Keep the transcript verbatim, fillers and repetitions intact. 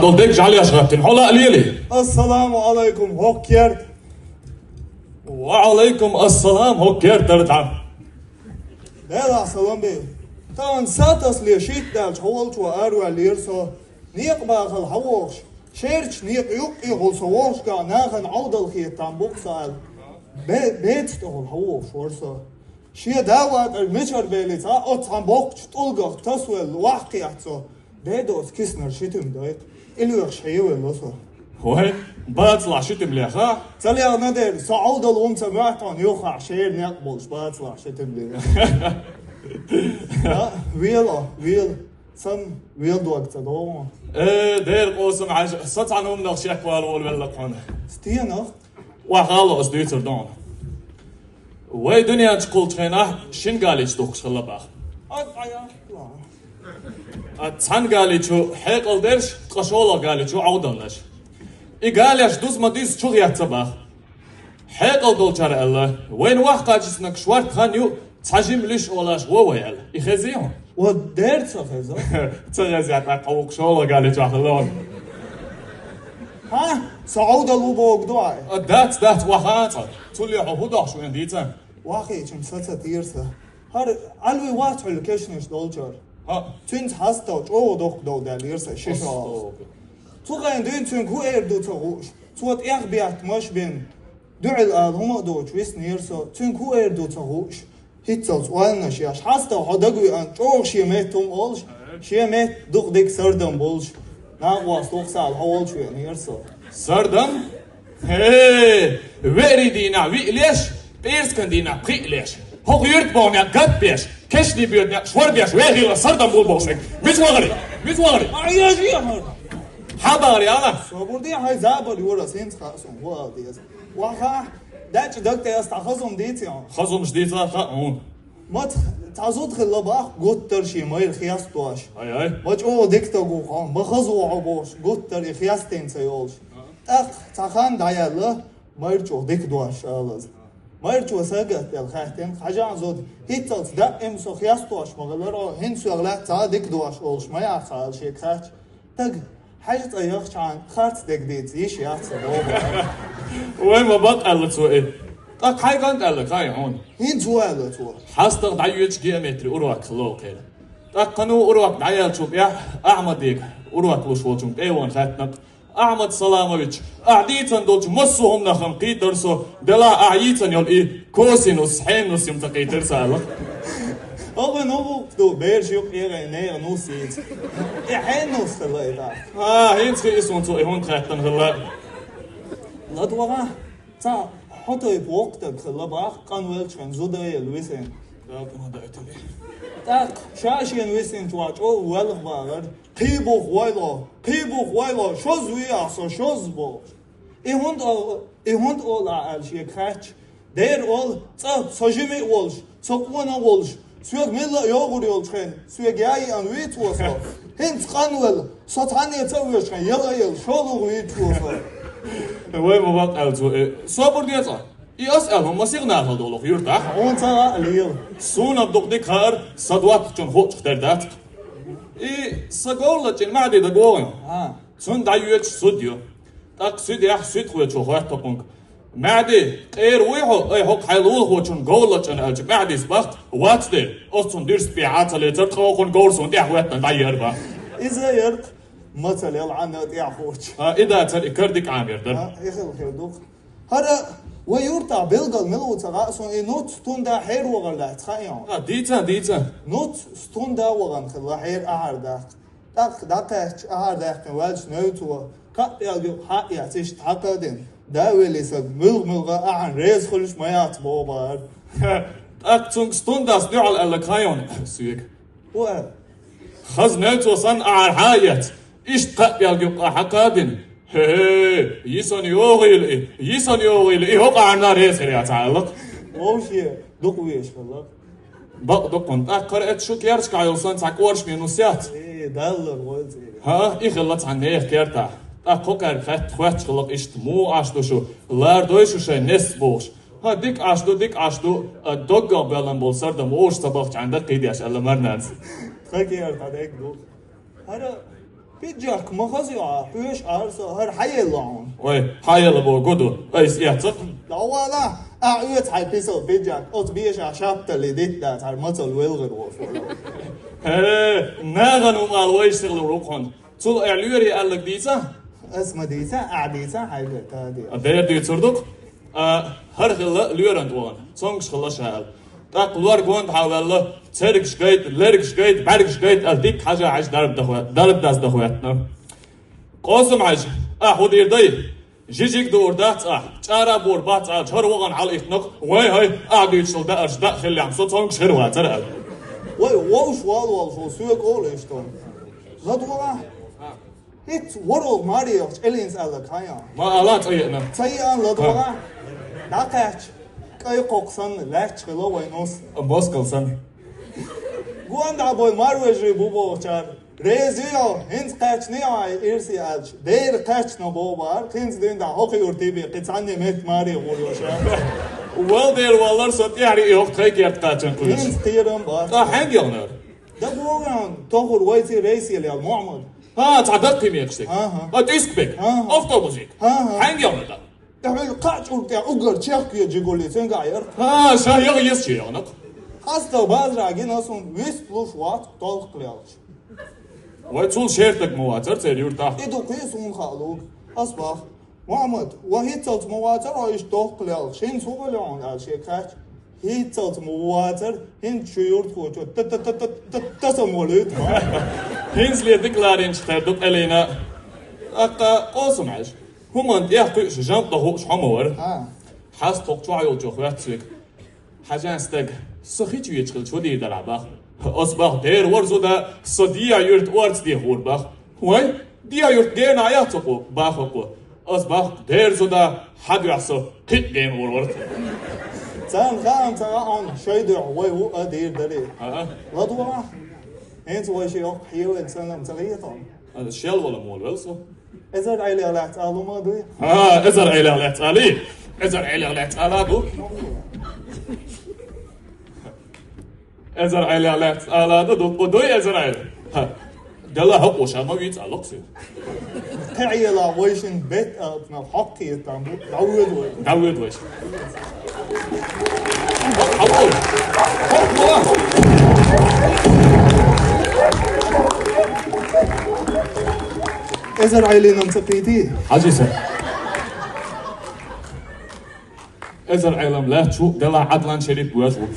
Дол дег жӀалеш гӀаттина, хьо ла а лели. Ассаламу алайкум, хӀокху керта. Ва алайкум ассалам, хӀокху керта дара дӀа. Делахь салам бе. Тахана сатасле шийтта даьлча хьо волчо араваьллера со. Некъа бахала хьан вохуш? Шерчу некъа юккъехула со вохушкахь нахана Ӏовдал хетам букъ со аьлла. Бе-, беца тӀехула хьан вохуш вара со. Шен да ватӀар мичара белица, а оцу цхьана боккхачу тӀулгах тасавелла вахкхехьа цо. Дедоца киснар ши тим дайкъа. И лоьхуш хьевелла со. Вай, бацалахь ши тим леха? Ца лехна дера, со Ӏовдал ву ца моьтту хьуна юххехь шера некъ болуш бацалахь ши тим леха. А, вела, вела. Сан вела дог ца догӀу. Э, дера къосам Ӏаш, со цхьана хӀуманах шеквала волавелла хьуна. Стенах? Вахало ас дуьйцур ду хьуна. Вай дуьнен чу кхуллучу хенахь шина галича духкуш хилла баха. Ат Ӏа яхла. А цхьана галичу хьекъал дерш, ткъа шолгӀа галичу Ӏовдалнаш. И галеш дуза ма диза чу гӀетта баха. Хьекъал долчара аьлла, вайна вахкхачиснаг шорта хан ю, цхьа жима лиш олаш гӀо вай аьлла. И хезий хьуна? Вот дер ца хеза. Ца хеза, тӀаккха вукху шолгӀа галичохь хилла хьуна. Хьа? Со Ӏовдал ву богу ду Ӏай? А, дац, дац, ваха а цкъа. Цуле хьо хӀун дохуш вен дийца? Вахийчим саца тера сан. ХӀара Ӏалви вац хьуьлла кешнаш долчара. ХӀаъ. Цуьнца хьастагӀа чӀогӀа доккха дов даьллера сан ши шо алсу. Цу хенахь дуьйна цуьнга хӀун эр ду ца хууш. Цо тӀех беттамаш бина. Дуьхьал ала хӀума а доцуш виснера со. Цуьнга хӀун эр ду ца хууш. ХӀинццалц ойланаш еш. ХьастагӀа хьо дагавеана чӀогӀа шен метта хӀума олуш, шен метта дукха дика сардам болуш. Накъост вукху сала хьо волчу веанера со. Сардам? Хе, веарий дийнахь виъ леш, пӀераскан дийнахь пхиъ леш, хӀокху юьртбовнех гатбеш, кешний боьднех шорбеш вехийла сардам бу бохуш век. Мис вахари? Мис вахари? А, еш, еш, еш. Хьан бахари ала? Собар де, хьайн забар юра, сенца хаьа суна, хӀун ала деза. Ваха, дача даг тӀе ас цхьа хазум дийци хьуна. Хазумаш дийцар хаьа хьуна. Ма ц-, цхьа зуда хилла бах, гуттар шен майра хестош. Ай, ай. Ма чӀогӀа дика стаг ву хьо, ма хаза ву хьо бохуш, гуттар и хестийна ца йолуш. ТӀаккха цхьа хан дӀаяьлла, майрачух дика дош алаза. Майрачо сагатделла хаьттина, хьажахьа зуда, хӀинццалц даима со хестош ма хилара, хӀинца соьга лаьцна цхьа а дика дош олуш ма яц хьо ала шега хаьттича. Таг, хьаьжа цӀа яхчахьана, харц дегдийца йиш яц сан боху. Вай ма бакъ аьлла цо и. ТӀаккха хьайн кӀант аьлла, кхай хьуна. ХӀинца ву аьлла цо. ХьастагӀа дӀайоьдуш геометри урок хилла кхера. ТӀаккха кхана урок дӀаяьллачул тӀаьхьа Ахьмадега, урок луш волчунга тӀе а вахана хаьттина-кх: «Ахьмад Саламович, ахь дийцина долчу массо а хӀуманах-м кхийдара со, делахь ахь йийцина йолу и косинус, хьенус юм ца кхийтира сан», — аьлла. Оха ну букъ ду, бераш юкъ эгӀий нехан нус йийца. И хьенус хилла и тӀаккха. А, хӀинца хи и суна цо и хӀунда хаьттина хилла. ЛадвагӀа, цхьа хьо тайпа воккха стаг хилла бах, къанвеллачхьана зуда а елла висина. Далла ма дайтина. ТӀаккха ша шена висинчу ван чӀогӀа велха бахара. Кхий бух вайло, кхий бух вайло, шозза вий ахь со, шозза бохуш. И хӀунда олу, и хӀунда олу ахь аьлла шега хаьттича, дера олу, цкъа со жима а волуш, со къона а волуш, соьга милла а йогӀур йолчу хенахь, соьга яа йиъна вуьйцу со. ХӀинца къанвелла, со цхьаннеца а воьшучу хенахь, яла а елла, шолгӀа вуьйцу со. Вай ма бакъ аьлла цо, э, собар де цкъа. И ас аьлла хӀума сих нахала долу юьртахь. Хьуна ца а лела. Суна дукха дика хаьара, сан доттагӀчун хуучух тера дац. И сан говраллачун МаьӀди дагавогӀу. А. Цунна дӀайоьдуш суьд ю. ТӀаккха суьдехь суьдхочо хоьтту кхунга: «МаьӀди, къера вуй хьо, ай хӀокху хьайн лулахочун говраллачун?» — аьлча, МаьӀдис бах: «Вац де, ас цунна дуьрста бен хьан ца лецара, тхо хӀокхунна говр суна тӀехь хӀоьттина дӀайоьду бах». Иза а яра-кх, ма ца лела Ӏанна тӀехь хӀоьттича. А, и дацара, и кара дика Ӏамер дара. А, и хила хир ду-кх. ХӀара вай юьртахь билггал мила ву ца хаьа суна, и нуц стунда хьеравахар лаьцна хаьий хьуна? А, дийца, дийца. Нуц стунда вахана хилла хьера ахьар даккха. ТӀаккха дӀакхаьчча, ахьар даьккхина ваьлча, невцо кхаа пӀелг юкъа хьа а эцна, иштта хьакха а дина, да веллий сан, муьлха-муьлха ахьарна реза хуьлуш ма яц боху бахара. ТӀаккха цуьнга стундас дуьхьал аьлла кхайонна соьга. ХӀун аьлла? Хаза невцо санна ахьар хьа а эцна, иштта кхаа пӀелг юкъа хьакха а дина: «ХӀе-хӀе, йисана йогӀийла и, йисана йогӀийла и, хӀокху ахьарна реза хир яц», — аьлла-кх. Вовшийн дукха везаш хилла. Бакъ ду кхунна. ТӀаккха хӀара эцу шу керчахь йолу санна цхьа кӀоршаме нус яц? Э, Далла гӀойла цӀе. ХӀаъ, и хилла цхьана нехан кертахь. ТӀаккха кхо кӀорга хатта хоьттуш хилла-кх иштта: «Муха Ӏаш ду шу, лардой шу шайн несса?» — бохуш. «ХӀаъ, дика Ӏаш ду, дика Ӏаш ду, а, доггах боьллан болу сардам вовшашца бахчахьана даккхийдеш», — аьлла марнанас. Тхан кера тхан дегга ду. ХӀара Пиджак ма хаза йоӀа, хьоьш ара со, хӀара хьаелла хьуна. Вай, хьаелла бо, гу ду, айса эццакх. Давала, а оьца хьай писал пиджак, оцу беша шаптали дитта дац, хӀара мацалла велгӀар ву. Хе, нагӀан ву мала вайша сихлур ву хьуна. Цул а лоьре аьлларг дийца? Ас ма дийца, а дийца, хьайга та де. А дер дуьйцур ду-кх. А, хӀара хилла лоьран тӀогӀан, цомгаш хилла ша аьлла. ТӀаккха лор гондахьа ваьлла, цергаш гайта, лергаш гайта, бӀаргаш гайта аьлла, дикка хьажа хьажа дарба даха-, дарба дас даха ваьттина. Къосам-Хьаьжа, ахь хӀун дийр дай? Жижиг дуур дац ахь, чӀара буур бац ахь, хӀара вахана хьалаиттинарг, вай-хьай, ахь дуьйцуш даарш даа хилла, со цомгаш хир вацар аьлла. Вай, вовш вал волуш ву, соьга олу иштта. ЛадогӀа? ХӀинца ворхӀалгӀа маре йолчу Элинца аьлларг хьан яа? Ма ала цӀа еана. Ца еана, ладогӀа. ДӀакхаьчча, кӀай кхокха санна лаьтташ хилла вайн нус. Москал санна. Гондахьа бой марвежарий бу бохучара. Реза ю, хӀинца кхаьчна а ирсе аьлча. Дера кхаьчна боху бахара, хӀинца дина дӀа хӀокху юртий бен, кхин цхьанне метта маре гӀур йо ша. Вал дера валлар со тӀаьхьаре и хӀокху тхайн керта кхачан кхуьнаш. ХӀинца кхерам бац. Ткъа хьаьнга яхнера? Да боган, тохур вайци рейс елла, Мухьаммад. ХӀа, цхьа даккхий мекхаш дерг. ХӀа-хӀа. А, тӀискбек. ХӀа-хӀа. Автобусик. ХӀа-хӀа. Хьаьнга яхна тӀаккха? ТӀехуьлу кхаа чӀуг тӀе уггар чехка ве Жигули, цуьнга а яра. ХӀа, ша яха еза чу яхна-кх. Хьаста базара гина суна вист луш вац толхкалелча. Вай цул шертаг ма вацара церан юртахь. И ду кхин суна хаалуг. Ас бах. Мухьаммад, ва хӀинццалц ма вацара хьо иштта толхкалелча, хӀинца хӀун хилла хьуна аьлла шега хаьттича. ХӀинццалц ма вацара, хӀинца шу юртахочо та-та-та-та-та-та самолуьйту. ХӀинцале дика ларинчу тера ду Элина. ТӀаккха Къосам-Хьаьжа. ХӀуманна тӀех кхуьуш, жамӀ дан хууш хьо ма вара. А. Хьаста хӀокху чохь йолчо хоьтту соьга. Хьажан стаг, со хи чу веча хилча, хӀун дийр дара бах? Ас бах, дера вара зуда, со дехьа юьрта орца дехур бах. Вай, дехьа юьрта гена а яц хӀокхо, бах хӀокхо. Ас бах, дера зуда, хьан дуьхьа со кхин а гена вар вара. Царна хаам ца хаьа хьуна, шай дуьхьа вай ву а дийр дарий. А-а. ЛадогӀа? ХӀинца вай ши йоккха хьевен санна ца хетахь. Аса шел вала молавелла со. Эзар Ӏелех лаьцна алу ма дуй? ХӀа, эзар Ӏелех лаьцна алий? Эзар Ӏелех лаьцна ала ду? Эзар Ӏелех лаьцна ала ду, дуккха дуй эзар Ӏелех? ХӀа. Дела хьо къуша ма вийца алукх сий. Кхин Ӏела вайшин бет а Нах хьокхийттан бу, дӀавоьду вай. ДӀавоьду вай. Эзар Ӏелинан ца кхийтий? Хьажи сан. Эзар Ӏелам лаьтташ ву, делахь Ӏадлан Шерип веш ву.